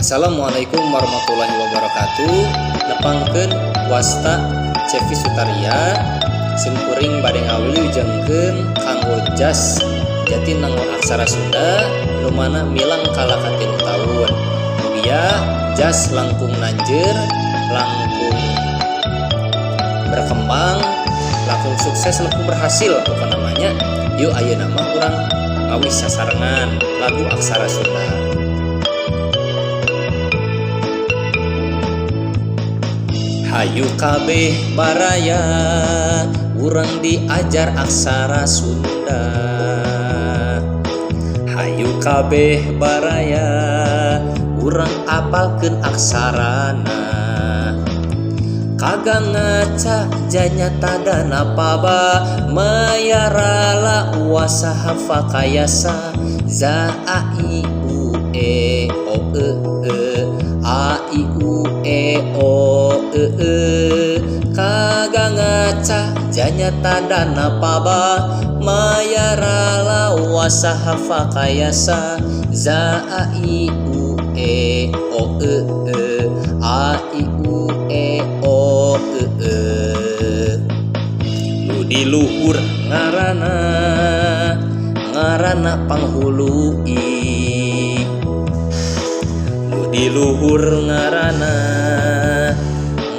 Assalamualaikum warahmatullahi wabarakatuh. Nepangkeun, wasta Cevi Sutaria. Simkuring bade ngawilujengkeun kanggo jas Jatinangor Aksara Sunda nu mana milang kala 3 tahun. Mugia jas langkung nanjeur, langkung berkembang, langkung sukses, langkung berhasil pokokna namanya. Yuk, ayeuna mah urang ngawih sasarengan lagu Aksara Sunda. Hayu kabeh baraya, urang diajar aksara Sunda. Hayu kabeh baraya, urang apalkeun aksarana. Kaga ngaca janya tadana paba mayarala wasa hafa kayasa za a i u e o e e a i u e o e e. Kaga ngaca janya tadana paba mayarala wasa hafa kayasa za a i u e o e e a i u e o e e. Nu di luhur ngaranna ngaranna panghulu i. Nu di luhur ngaranna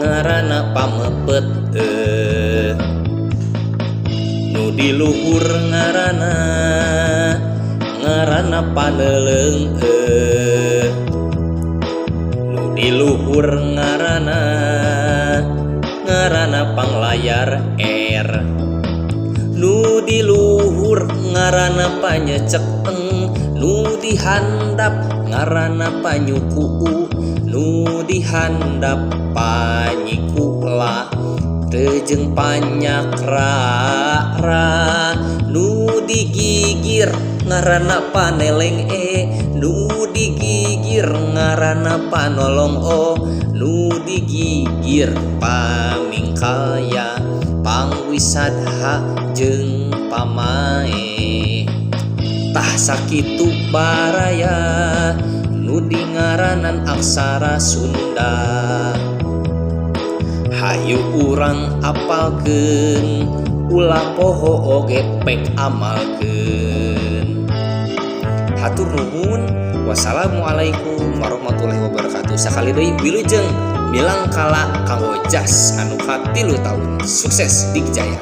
ngaranna pamepet e. Nu di luhur ngaranna ngaranna paneleung e. Nu di luhur ngaranna ngaranna panglayar r. Nu di luhur ngaranna panyecek eng. Nu di handap ngaranna panyuku u. Nu di handap panyiku la teu jeung panyakra ra. Nu digigir ngaranna paneleng e. Nu digigir ngaranna panolong o. Nu digigir pamingkaya pangwisadha jeung pamae. Tah sakitu baraya nu dingaranan aksara Sunda. Hayu urang apalkeun, ulah poho oge pek amalkeun. Hatur nuhun. Wassalamualaikum warahmatullahi wabarakatuh. Sakali deui wilujeng milangkala kanggo jas anu 3 tahun. Sukses Digjaya.